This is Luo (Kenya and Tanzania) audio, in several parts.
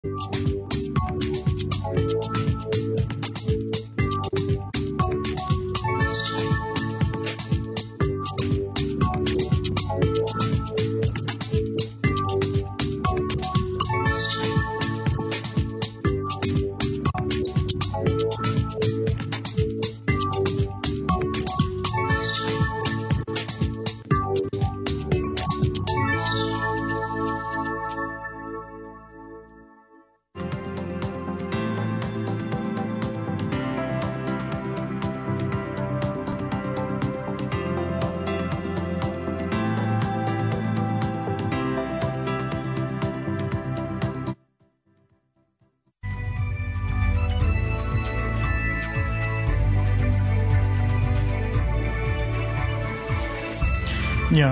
Nya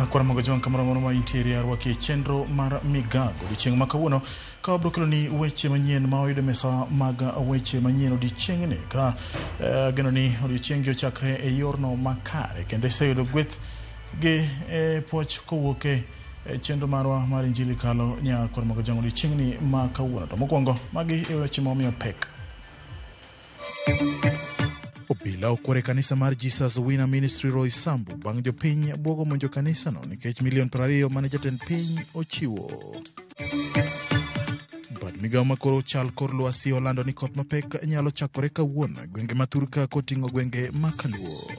kwara jwang' kamoro amora ma intiere arwaki e chenro mar Migago odiochieng' ma kawuono ka wabiro kelo ni weche manyien ma oyudo e mesa mag weche manyien odiochieng'ni ka geno ni odiochieng'gi ochakre e yorno makare kendo iseyudo gweth gi puoch kowuok e chenro marwa mar Injili Kalo nya kwara jwang' odiochieng'ni ma kawuono. To mokwongo magi e weche ma omiyo pek. Obila okwero e kanisa mar Jesus Winner Ministry Roysambu bang' jopiny buogo monjo kanisano nikech milion 20 mane jatend piny ochiwo. Bad migawo makoro chal kor lwasi olando ni koth mapek nyalo chakore kawuono e gwenge ma thurka koting'o gwenge ma Kaluo.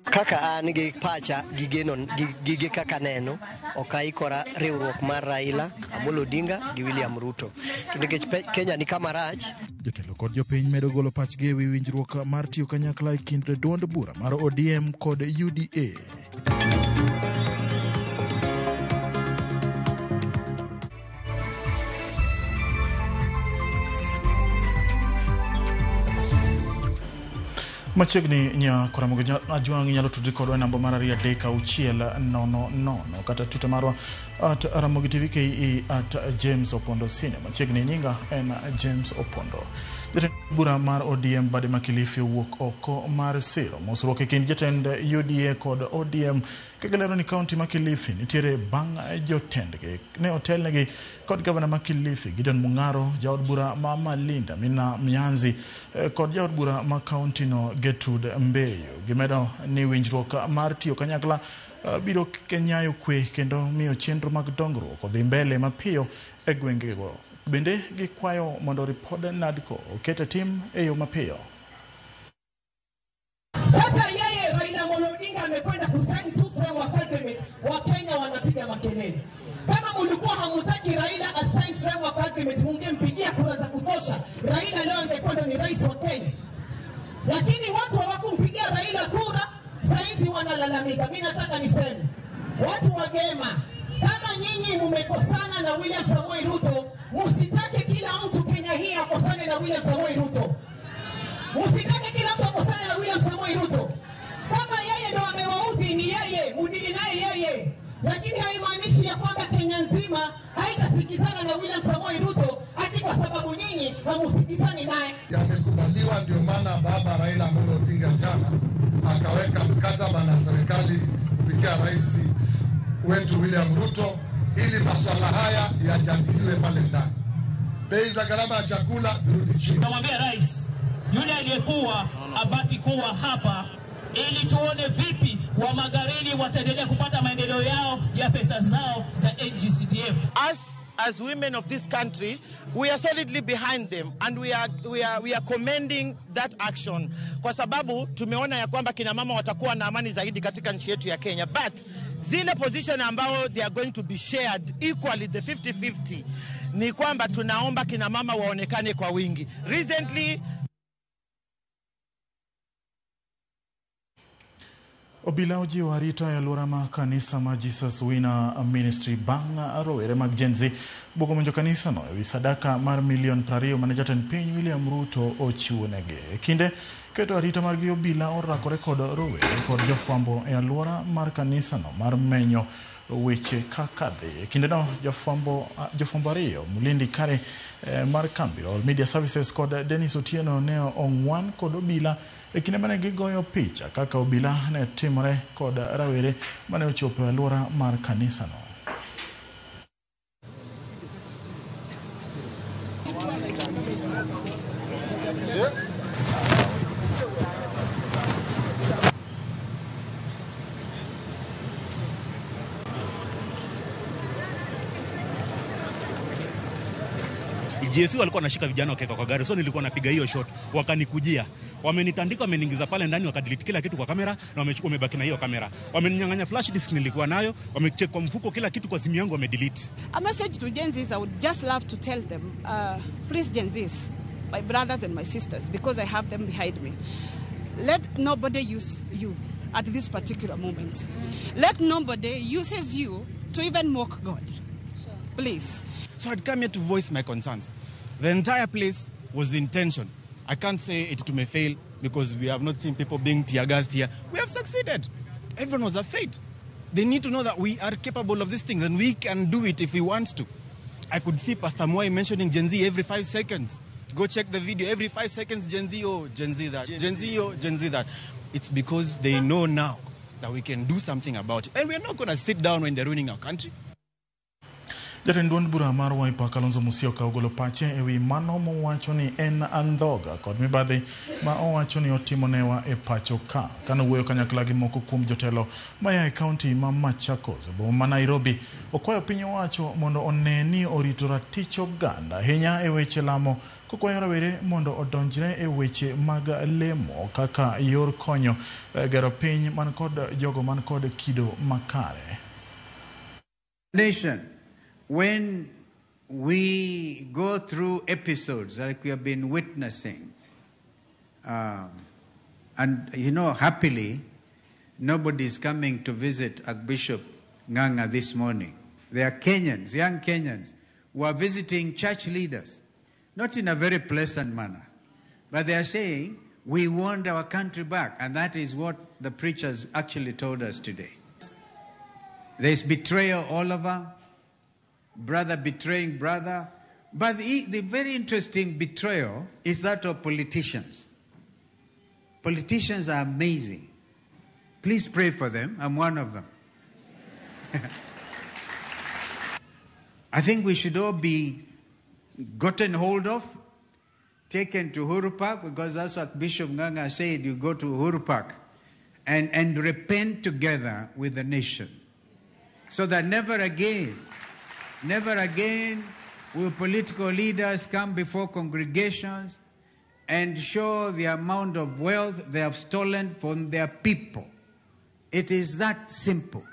Kaka an gi pacha gi geno gi kaka neno ok aikora riwruok mar Raila Amolo Odinga gi William Ruto. To nikech Kenya ni kama rach. Jotelo kod jopiny medo golo pachgi ewi winjruok mar tiyo kanyakla e kind duond bura mar ODM kod UDA. Machiegni nya Koramogi Ajwang' inyalo tudri kodwa e namba mar 23600 kata Twitter marwa at Ramogi TV KE at James Opondo Senior. Machiegni nyinga en James Opondo. Jatend bura mar ODM Bade ma Kilifi owuok oko mar siro mosruok e kind jatend UDA kod ODM kagilero ni kaunti ma Kilifi nitiere bang' jotendgi ne otelnegi kod gavana ma Kilifi Gideon Mung'aro, jaod bura ma Malinda Mina Mianzi kod jaod bura ma kaunti no Gertrude Mbeyu. Gimedo ni winjruok mar tiyo kanyakla biro nyayo kwe kendo miyo chenro mag dongruok odhi mbele mapiyo e gwengego. Bende gikwayo mondo ripod NADCO oket e tim e yo mapiyo. Sasa yeye Raila Amolo Odinga amekwenda kusaini tu framework agreement, Wakenya wanapiga makelele. Kama mulikuwa hamutaki Raila asign framework agreement, mungempigia kura za kutosha, Raila leo angekuwa ni rais wa Kenya. Lakini watu hawakumpigia Raila kura, saizi wanalalamika. Mimi nataka niseme, watu wa Gema, kama nyinyi mmekosana na William Samoei Ruto, msitake kila mtu Kenya hii akosane na William Samoei Ruto. Msitake kila mtu akosane na William Samoei Ruto. Kama yeye ndo amewaudhi ni yeye, mudili naye yeye. Lakini haimaanishi ya kwamba Kenya nzima haitasikizana na William Samoei Ruto ati kwa sababu nyinyi hamusikizani naye. Yamekubaliwa, ndio maana baba Raila Amolo Odinga jana akaweka mkataba na serikali kupitia rais wetu William Ruto ili masuala haya yajadiliwe pale ndani. Bei za gharama ya chakula zirudi chini. Namwambia rais yule aliyekuwa abaki kuwa hapa ili tuone vipi wa Magarini wataendelea kupata maendeleo yao ya pesa zao za NGCDF. Us as women of this country, we are solidly behind them and we are commending that action. Kwa sababu tumeona ya kwamba kina mama watakuwa na amani zaidi katika nchi yetu ya Kenya. But zile position ambao they are going to be shared equally, the 50-50, ni kwamba tunaomba kina mama waonekane kwa wingi. Recently Obila ojiwo arita e alwora ma kanisa ma Jesus Winner Ministry bang' rowere mag Gen Z bugo monjo kanisano ewi sadaka mar milion 20 mane jatend piny William Ruto ochiwonegi. E kinde keto arita margi, obila orakore kod rowere kod jofwambo e alwora mar kanisano mar menyo weche kaka dhi. E kindeno jofwambo ariyo Mulindi Kare mar kambi Royal Media Services kod Dennis Otieno ne ong'wan kod obila e kinde mane gigoyo picha kaka obila ne timore kod rawere mane ochopo e alwora mar kanisano. GSU walikuwa wanashika vijana wakiweka kwa gari, so nilikuwa napiga hiyo shot, wakanikujia, wamenitandika, wameniingiza pale ndani, wakadelete kila kitu kwa kamera na wamechukua, wamebaki na hiyo kamera, wameninyang'anya flash disk nilikuwa nayo, wamecheck kwa mfuko, kila kitu kwa simu yangu wamedelete. A message to Gen Zs, I would just love to tell them, please Gen Zs, my brothers and my sisters, because I have them behind me, let nobody use you at this particular moment. Let nobody uses you to even mock God. Please. So I'd come here to voice my concerns. The entire place was the intention. I can't say it may fail because we have not seen people being tear gassed here. We have succeeded. Everyone was afraid. They need to know that we are capable of these things and we can do it if we want to. I could see Pastor Mwai mentioning Gen Z every 5 seconds. Go check the video. Every 5 seconds, Gen Z, oh, Gen Z that, Gen Z, oh, Gen Z that. It's because they know now that we can do something about it. And we're not going to sit down when they're ruining our country. Jatend duond bura mar Wiper Kalonzo Musyoka ogolo pache ewi mano mowacho ni en andhoga kod mibadhi ma owacho ni otimonewa e pacho ka. Kanowuoyo kanyakla gi moko kuom jotelo maya e kaunti ma Machakos e boma ma Nairobi, okwayo piny owacho mondo one ni orito ratich oganda ahinya e weche lamo, kokwayo rawere mondo odonjre e weche mag lemo kaka yor konyo gero piny man kod jogo man kod kido makare. Nation, when we go through episodes like we have been witnessing, and you know, happily, nobody is coming to visit Archbishop Nganga this morning. They are Kenyans, young Kenyans, who are visiting church leaders, not in a very pleasant manner, but they are saying, we want our country back, and that is what the preachers actually told us today. There's betrayal all over, brother betraying brother. But the very interesting betrayal is that of politicians. Politicians are amazing. Please pray for them. I'm one of them. I think we should all be gotten hold of, taken to Uhuru Park, because that's what Bishop Nganga said, you go to Uhuru Park and repent together with the nation. So that never again will political leaders come before congregations and show the amount of wealth they have stolen from their people. It is that simple.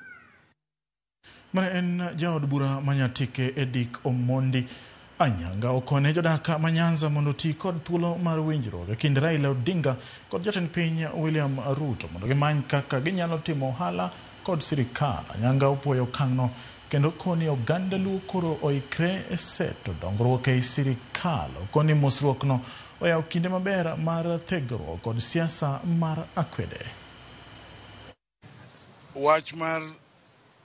Mane en jaod bura ma Nyatike Edick Omondi Anyanga okone jodak ma Nyanza mondo oti kod thuolo mar winjruok e kind Raila Odinga kod jatend piny William Ruto mondo gimany kaka ginyalo timo ohala kod sirikal. Anyanga opuoyo okang'no kendo koni oganda Luo koro oikre e seto dongruok ei sirikal. Okoni mosruokno oyawo kinde maber mar thegruok kod siasa mar akwede. Wach mar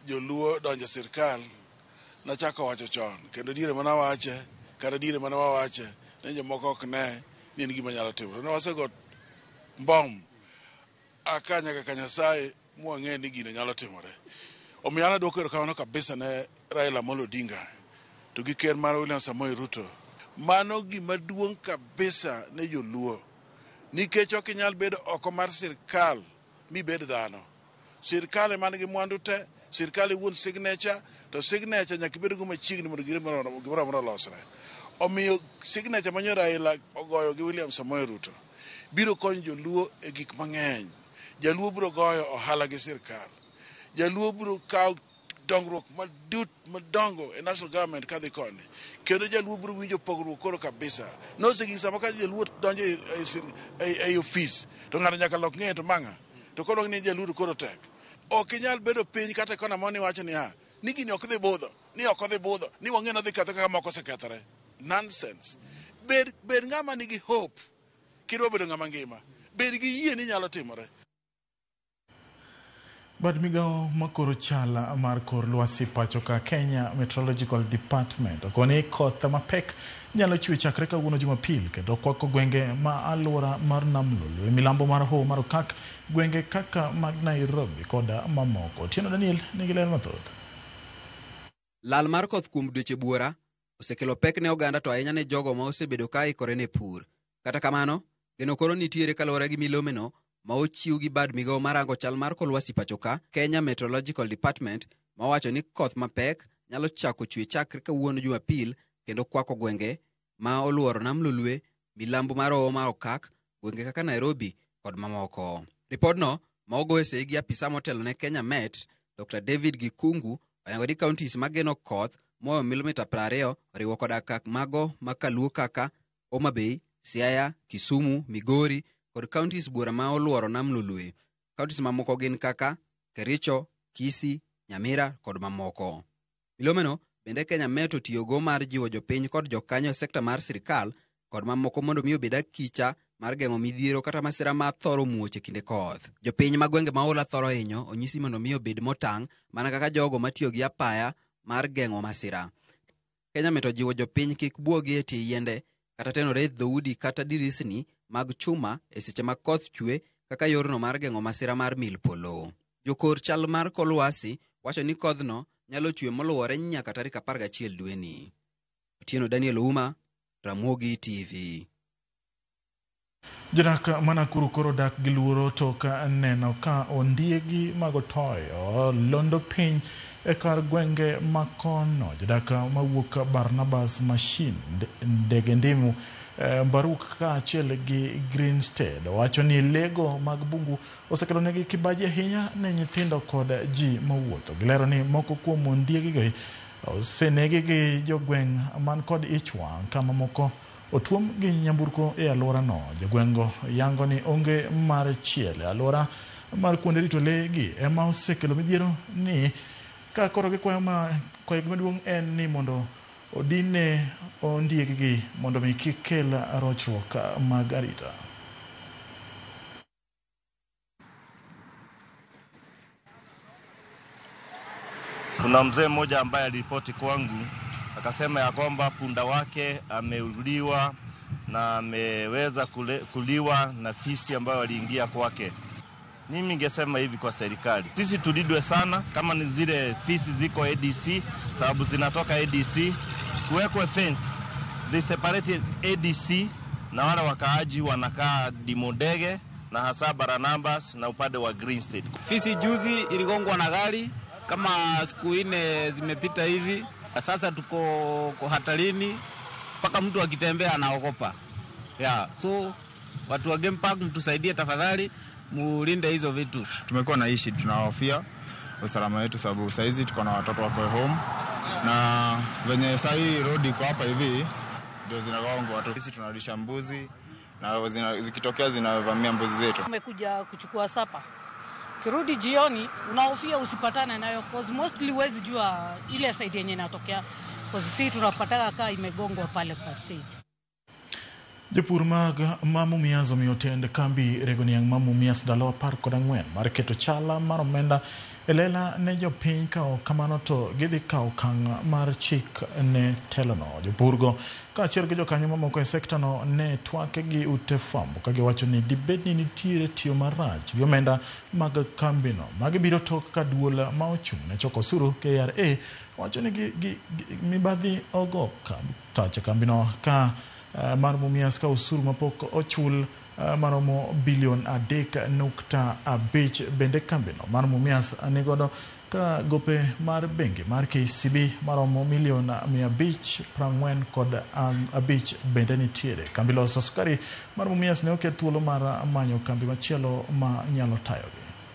joluo donjo sirikal nachako wacho chon, kendo diere mana wache kata diere mana wawache ne jomoko ok ne ni en gima nyalo timore. Ne wasego mbom aka nyaka ka Nyasaye mwang'e ni gino nyalo timore. Omiyo an aduoko erokamano kabisa ne Raila Amolo Odinga to gi ker mar William Samoei Ruto. Mano gima duong' kabisa ne joluo, nikech ok inyal bedo oko mar sirikal mibed dhano. Sirikal ema nigi mwandu te, sirikal e wuon signature, to signature nyaka ibed go machiegni mondo gimoro amora olosre. Omiyo signature ma nyo Raila ogoyo gi William Samoei Ruto biro konyo joluo e gik mang'eny. Jaluo biro goyo ohala gi sirikal. Jaluo biro kawo dongruok madut madongo e national government kadhi koni. Kendo jaluo biro winjo pogruok koro kabisa. Nosegik sama ka jaluo donjo e ofis to ng'ato nyaka lok ng'eye to mang'a. To koro ni jaluo koro tek. Ok inyal bedo piny kata kona moni wacho niya, ni gini ok dhi budho, ni ok odhi budho, ni wang'e ni odhi ketho kaka moko osekethore. Nonsense. Bed ng'ama nigi hope kidwa bedo ng'ama ngima. Bed gi yie ni nyalo timore. Bad migawo makoro chal mar kor lwasi pacho ka Kenya Meteorological Department okoni koth mapek nyalo chwe chakre kawuono Jumapil kendo kwako gwenge ma alwora mar Nam Lolwe, milambo mar Hoho mar Okak, gwenge kaka mag Nairobi kod mamoko. Otieno Daniel nigi ler mathoth. Lal mar koth kuom dweche buora osekelo pek ne oganda to ahinya ne jogo ma osebedo ka ikore ne pur. Kata kamano, geno koro nitiere kaluwore gi milomeno ma ochiw gi bad migawo marango chal mar kor lwasi pachoka, Kenya Meteorological Department, ma owacho ni koth mapek nyalo chako chwe chakre kawuono Jumapil kendo kwako gwenge ma oluoro nam Lolwe, milambo mar hoho mar Okak, gwenge kaka Nairobi kod mamoko. Ripodno ma ogo e sei gi apisa motelo ne Kenya Met, Dr. David Gikungu, oyango ni counties mageno koth moyo milimita 20 oriwo koda mago ma kaluo kaka Homa Bay, Siaya, Kisumu, Migori kod counties buora ma oluoro nam Lolwe. Counties mamoko gin kaka Kericho, Kisii, Nyamira kod mamoko. Milomeno bende Kenya Met otiyogo mar jiwo jopiny kod jokanyo e sekta mar sirikal kod mamoko mondo mi obed akicha mar geng'o midhiero kata masira ma thoro muoch e kinde koth. Jopiny ma gwenge ma oula thoro hinyo onyisi mondo mi obed motang' mana kaka jogo matiyo gi apaya mar geng'o masira. Kenya Met ojiwo jopiny kik buogi e tie yiende kata tenore e dhoudi kata dirisni mag chuma e seche ma koth chwe kaka yorno mar geng'o masira mar mil polo. Jokor chal mar kor lwasi wacho ni kodhno nyalo chwe moluwore nyaka tarik 11 dweni. Otieno Daniel Ouma, Ramogi TV. Jodak ma Nakuru koro dak gi luoro tok neno ka ondiegi mag otoyo londo piny e kar gwenge ma kono. Jodak mawuok Barnabas Machine, Ndege Ndimu, Mbaruk kaachiel gi Greenstead wacho ni lego mag bungu osekelo negi kibaji ahinya ne nyithindo kod ji mowuotho. Gilero ni moko kuom ondiegigo osenegi gi jogweng' man kod ich wang' ka mamoko otuom gi nyamburko e alworano. Jogweng'go yango ni onge mar chiel e alwora mar kuonde rito lee gi ema osekelo midhiero ni ka koro gikwayo ma kwayogi maduong' en ni mondo odine ondieggi mondo mi kik kel rochruok mag arita. Kuna mzee mmoja ambaye aliripoti kwangu akasema ya kwamba punda wake ameuliwa na ameweza kuliwa na fisi ambayo aliingia kwake. Mimi ningesema hivi kwa serikali, sisi tulindwe sana, kama ni zile fisi ziko ADC, sababu zinatoka ADC, kuwekwe fence. They separated ADC na wale wakaaji wanakaa Dimodege na hasa Barnabas na upande wa Green State. Fisi juzi iligongwa na gari kama siku 4 zimepita hivi. Sasa tuko hatarini mpaka mtu akitembea anaogopa. Yeah, so watu wa Game Park mtusaidie tafadhali, mulinde hizo vitu. Tumekuwa naishi tunahofia usalama wetu sababu saizi tuko na watoto wako home na venye sasa road iko hapa hivi ndio zinagongwa watu. Sisi tunalisha mbuzi na zikitokea zinavamia mbuzi zetu. Tumekuja kuchukua sapa. Kirudi jioni unahofia usipatane nayo cause mostly huwezi jua ile side yenye inatokea cause sisi tunapataka kaa imegongwa pale kwa stage. Jopur mag ma Mumias omiyo tend kambi rego niang' ma Mumias ndalo 14 mar keto chala mar omenda e lela ne jopiny ka ok kamano to gidhi kawo okang' mar chik ne telono. Jopurgo kaachiel gi jokanyo mamoko e sektano ne twak gi ute fwambo ka giwacho ni dibed ni nitiere tiyo marach gi omenda mag kambino. Magi biro tok ka duol ma ochung' ne choko osuru KRA wacho ni mibadhi ogo tache kambino ka mar Mumias ka osuru mapok ochul maromo bilion 3.5. Bende kambino mar Mumias nigodo ka gope mar bengi mar KCB maromo milion 545 bende nitiere. Kambi loso sukari mar Mumias ne oket thuolo mar manyo kambi machielo ma nyalo tayogi.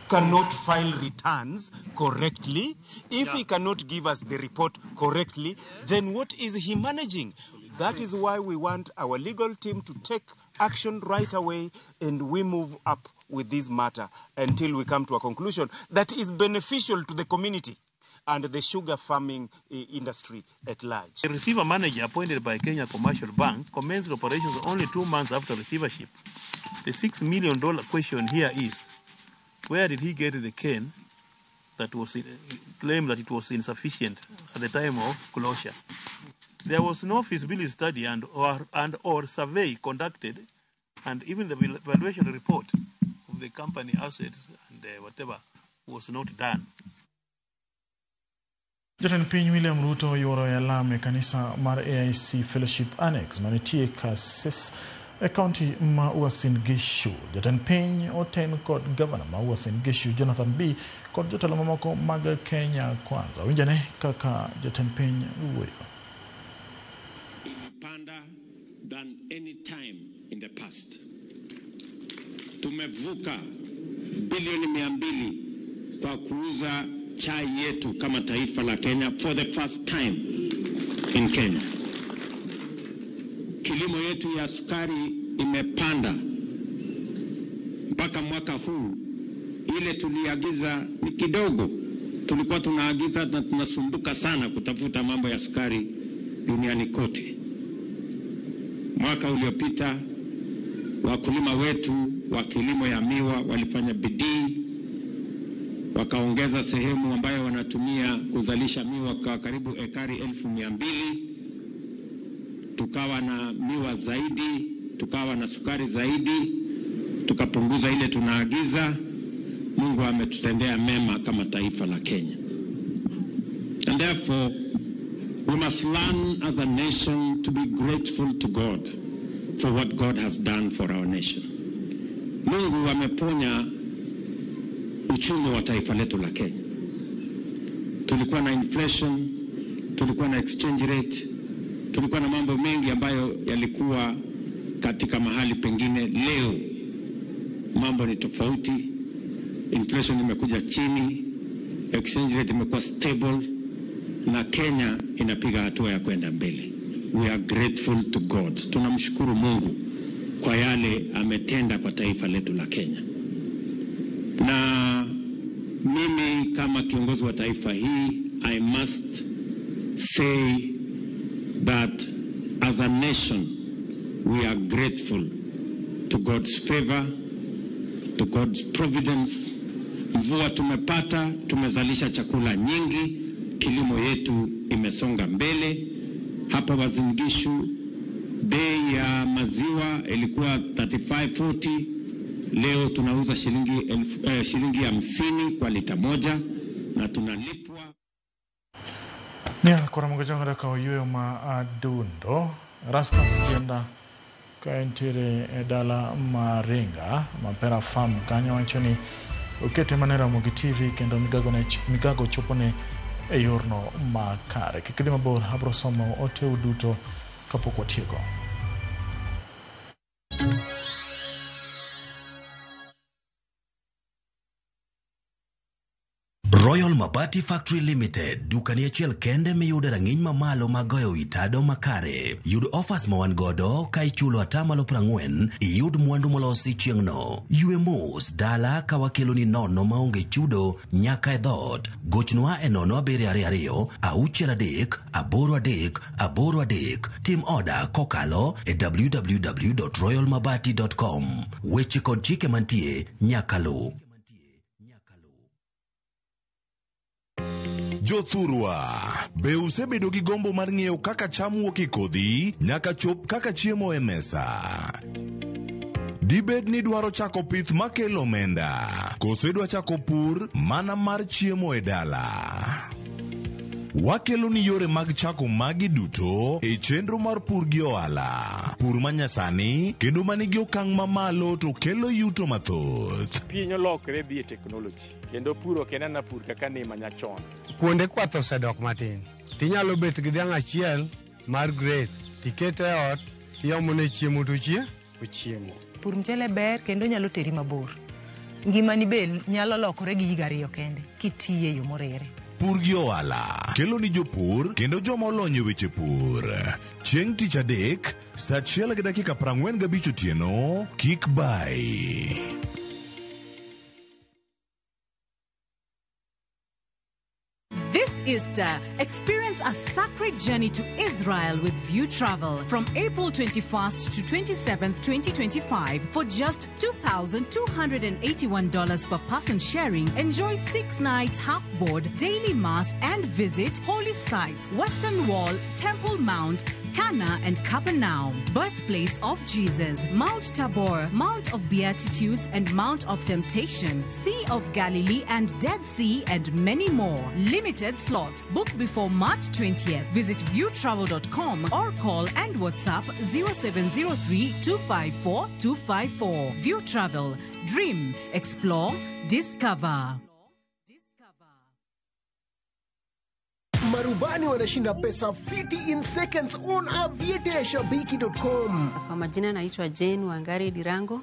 Cannot file returns correctly. If he cannot give us the report correctly, then what is he managing? That is why we want our legal team to take action right away and we move up with this matter until we come to a conclusion that is beneficial to the community and the sugar farming industry at large. The receiver manager appointed by Kenya Commercial Bank commenced operations only 2 months after receivership. The $6 million question here is, where did he get the cane that was claimed that it was insufficient at the time of closure? There was no feasibility study and or survey conducted, and even the valuation report of the company assets and whatever was not done. Jatend piny William Ruto oyuoro e alam e kanisa mar AIC Fellowship Annex manitie Kases e kaunti ma Uasin Gishu. Jatend piny oten kod gavana ma Uasin Gishu Jonathan B kod jotelo mamoko mag Kenya Kwanza. Winjane kaka jatend piny wuoyo. Imepanda than any time in the past. Tumevuka bilioni 200 kwa kuuza chai yetu kama taifa la Kenya for the first time in Kenya. Kilimo yetu ya sukari imepanda mpaka mwaka huu, ile tuliagiza ni kidogo. Tulikuwa tunaagiza na tunasumbuka sana kutafuta mambo ya sukari duniani kote. Mwaka uliopita wakulima wetu wa kilimo ya miwa walifanya bidii, wakaongeza sehemu ambayo wanatumia kuzalisha miwa kwa karibu ekari 200,000. Tukawa na miwa zaidi, tukawa na sukari zaidi, tukapunguza ile tunaagiza. Mungu ametutendea mema kama taifa la Kenya. And therefore, we must learn as a nation to be grateful to God for what God has done for our nation. Mungu ameponya uchumi wa taifa letu la Kenya. Tulikuwa na inflation, tulikuwa na exchange rate, tulikuwa na mambo mengi ambayo yalikuwa katika mahali pengine. Leo mambo ni tofauti. Inflation imekuja chini, exchange rate imekuwa stable, na Kenya inapiga hatua ya kwenda mbele. We are grateful to God. Tunamshukuru Mungu kwa yale ametenda kwa taifa letu la Kenya. Na mimi kama kiongozi wa taifa hii, I must say that as a nation we are grateful to God's favor, to God's providence. Mvua tumepata, tumezalisha chakula nyingi, kilimo yetu imesonga mbele. Hapa Uasin Gishu bei ya maziwa ilikuwa 35.40, leo tunauza shilingi 50 kwa lita moja na tunalipwa. Nia kora mogojonga ka oyueyo ma adundo Rastus Jenda ka entiere e dala Maringa Mapera Farm kanyo wacho ni okete mana Ramogi TV kendo migago chopone e yorno makare. Kik idhi mabor, abro somo oteu duto kapok watieko. Royal Mabati Factory Limited, dukani achiel kende miyude rang'iny mamalo mag goyo wi tado makare. Yud offers ma wan godo ka ichulo 40% iyud mwandu molosi chieng'no. Ywe mos dala ka wakeloni nono maonge chudo nyaka e dhoot. Gochnwa e 0722 63 83 83. Tim oda kokalo e www.royalmabati.com. Weche kod chike mantie nyaka luw. Jothurwa, be usebedo gi gombo mar ng'eyo kaka cham wuok e kodhi nyaka chop kaka chiemo e mesa? Dibed ni dwaro chako pith makelo omenda, koso idwa chako pur mana mar chiemo e dala? Wakelo ni yore mag chako magi duto e chenro mar pur gi ohala. Pur manyasani kendo manigi okang' mamalo to kelo yuto mathoth. Piny olokre dhi e teknoloji kendo pur ok en ana pur kaka ne manyachon. Kuonde kwath osedok matin. Tinyalo bet gi dhiang' achiel mar grade, tikete e ot, tiomone chiemo to ochiemo. Pur mchele ber kendo nyalo teri mabor. Ngimani be nyalo lokore gi higa ariyo kende kitiye yo morere. Pur gi ohala kelo ni jopur kendo joma olony e weche pur. Chieng' tich adek saa 1:45 otieno, kik bai. This Easter, experience a sacred journey to Israel with View Travel from April 21st to 27th, 2025 for just $2,281 per person sharing. Enjoy 6 nights half board, daily mass and visit holy sites, Western Wall, Temple Mount, Cana and Capernaum, birthplace of Jesus, Mount Tabor, Mount of Beatitudes and Mount of Temptation, Sea of Galilee and Dead Sea, and many more. Limited slots. Book before March 20th. Visit viewtravel.com or call and WhatsApp 0703 254 254. View Travel. Dream, explore, discover. Marubani wanashinda pesa fiti in seconds on aviateashabiki.com. Kwa majina naitwa Jane Wangari Dirango.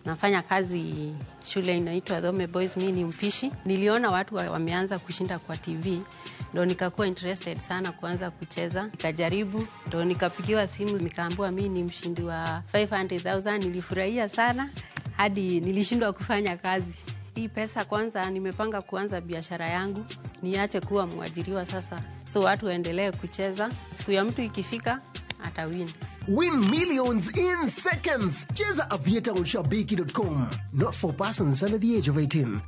Nafanya kazi shule inaitwa Dhome Boys, mimi ni mpishi. Niliona watu wameanza kushinda kwa TV, ndo nikakuwa interested sana kuanza kucheza. Nikajaribu, ndo nikapigiwa simu nikaambiwa mimi ni mshindi wa 500,000. Nilifurahia sana hadi nilishindwa kufanya kazi. Hii pesa kwanza nimepanga kuanza biashara yangu, niache kuwa mwajiriwa sasa. So watu waendelee kucheza, siku ya mtu ikifika atawin. Win millions in seconds. Cheza Aviator on shabiki.com. Not for persons under the age of 18.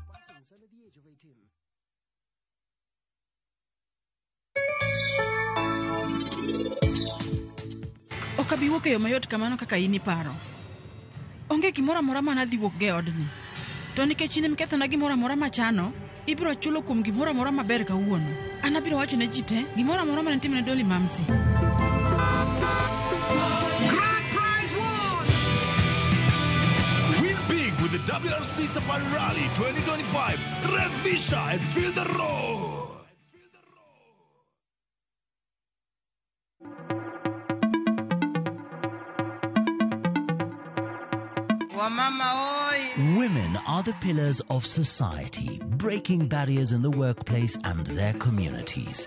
Ok abi wuok e yo mayot kamano kaka in iparo. Onge gimoro amora manadhi wuok go e odni. To nikech in emikethona gimoro amora machano, ibiro chulo kuom gimoro amora maber kawuono. An abiro wacho ne ji te gimoro amora mane itimone Dolly Mamsi. Grand prize won! Win big with the WRC Safari Rally 2025. Revisha and feel the roar. Women are the pillars of society, breaking barriers in the workplace and their communities.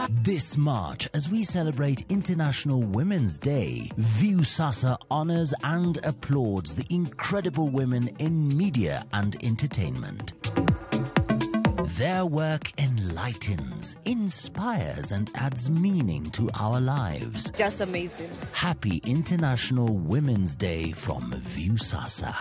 This March, as we celebrate International Women's Day, Viusasa honors and applauds the incredible women in media and entertainment. Their work enlightens, inspires, and adds meaning to our lives. Just amazing. Happy International Women's Day from Viusasa.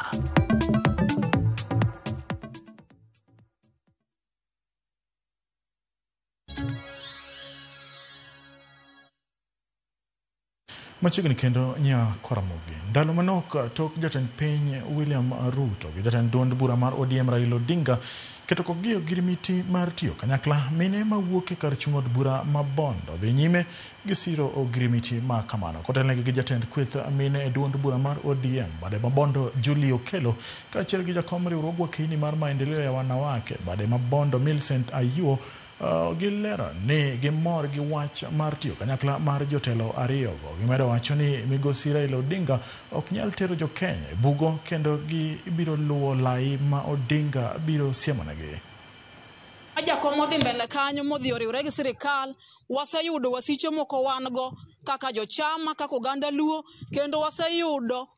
Machiegni kendo nya Kwaramogi. Ndalo manok tok jatend piny William Ruto gi jatend duond bura mar ODM Raila Odinga keto kogio ogirimiti mar tiyo kanyakla, mine mawuok e kar chung' od bura ma Bondo dhi nyime gi siro ogirimiti ma kamano. Kotelnegi gi jatend kweth mine e duond bura mar ODM bade ma Bondo Julie Okello kaachiel gi jakom riwruog wakeyni mar maendeleo ya wanawake bade ma Bondo Millicent Ayuo, gilero ni gimor gi wach mar tiyo kanyakla mar jotelo ariyogo. Gimedo wacho ni migosi Raila Odinga ok nyal tero jo-Kenya e bugo kendo gibiro luwo lai ma Odinga biro siemonegi. Jakom odhi mbele kanyo modhi oriwre gi sirikal, waseyudo wasiche moko wan go kaka jochama, kaka oganda Luo, kendo waseyudo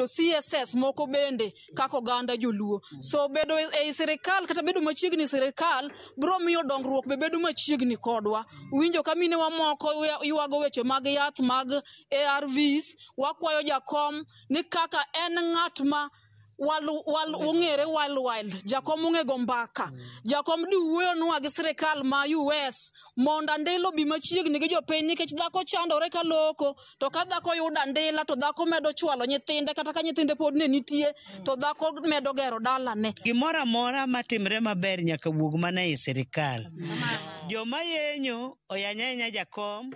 CSS moko bende kaka oganda joluo. So bedo ei sirikal kata bedo machiegni sirikal biro miyo dongruok be bedo machiegni kodwa. Winjo ka minewa moko ywago weche mag yath mag ARVs, wakwayo jakom ni kaka en ng'at ma ong'ere wild, jakom ong'e go mbaka. Jakom di wuoyonwa gi sirikal ma US mondo andila obi machiegni gi jopiny, nikech dhako chandore ka loko, to ka dhako yudo andila to dhako medo chwalo nyithinde, kata ka nyithinde pod ne nitie to dhako medo gero dalane. Gimoro amora matimre maber nyaka wuog mana e sirikal. Joma yenyo oyanya ahinya jakom.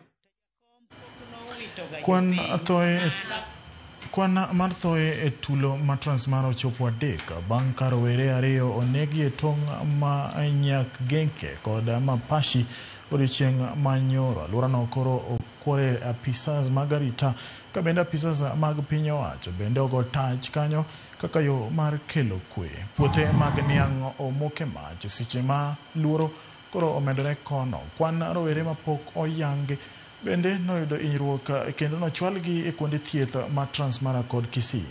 Kwan mar thoe e tulo ma Transmara ochopo 3 bang' ka rowere ariyo onegi e tong' ma Nyakgenke kod Mapashi odiochieng' ma nyoro. Alworano koro okwore apisas mag arita ka bende apisas mag piny owacho bende ogo tach kanyo kaka yo mar kelo kwe. Puothe mag niang' omoke mach seche ma luoro koro omedore kono. Kwan rowere mapok oyangi bende noyudo hinyruok kendo nochwalgi e kuonde thieth ma Transmara kod Kisii.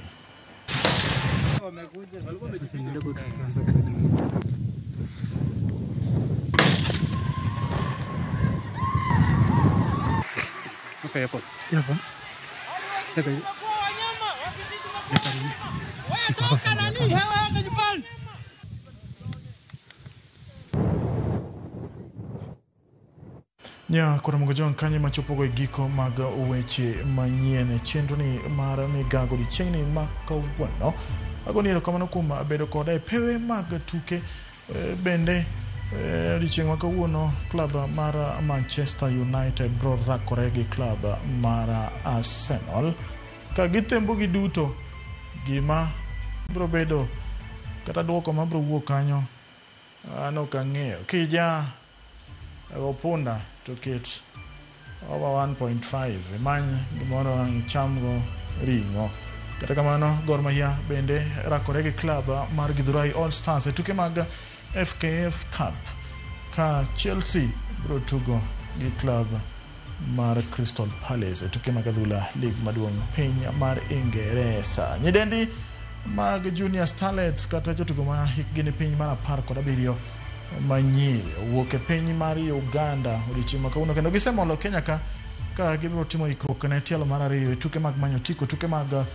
Nya kod Mogo Jong kanyo machopogo e giko mag weche manyien e chenroni mar migago odiechieng'ni ma kawuono. Agoni erokamano kuom bedo koda e pewe mag tuke bende odiechieng' ma kawuono klab mar Manchester United bro rakore gi klab mar Arsenal ka githembo giduto gima bro bedo kata duoko ma bro wuok kanyo an ok ang'eyo kija opunda to ket over 1.5 imany gimoro ang' ichamgo ring'o. Kata kamano Gor Mahia bende rakore gi klab mar Githurai All Stars e tuke mag FKF Cup ka Chelsea biro tugo gi klab mar Crystal Palace e tuke mag adhula lig maduong' piny mar Ingeresa. Nyidendi mag Junior Starlets kata jotugo ma hikgi ni piny mar 17 manyiri owuok e piny mar Uganda odiechieng' ma kawuono kendo gisemolo Kenya ka gibiro timo ikruok ne tielo mar 2 e tuke mag manyo otiko tuke mag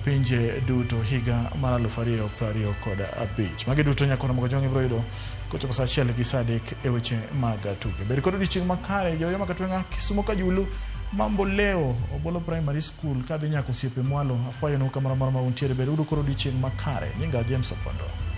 pinje duto higa mar 2025. Magi duto nyakona mogo jong ibiro yudo kochopo saa 1 gi saa 3 e weche mag tuke. Bed kod odiechieng' makare joyo makatwenga Kisumo Kajulu Mambo Leo Obolo Primary School kadhi nyaka osiepe mwalo afwayonu kamoro amora ma untiere. Bed uru kod odiechieng' makare. Nyinga James Opondo.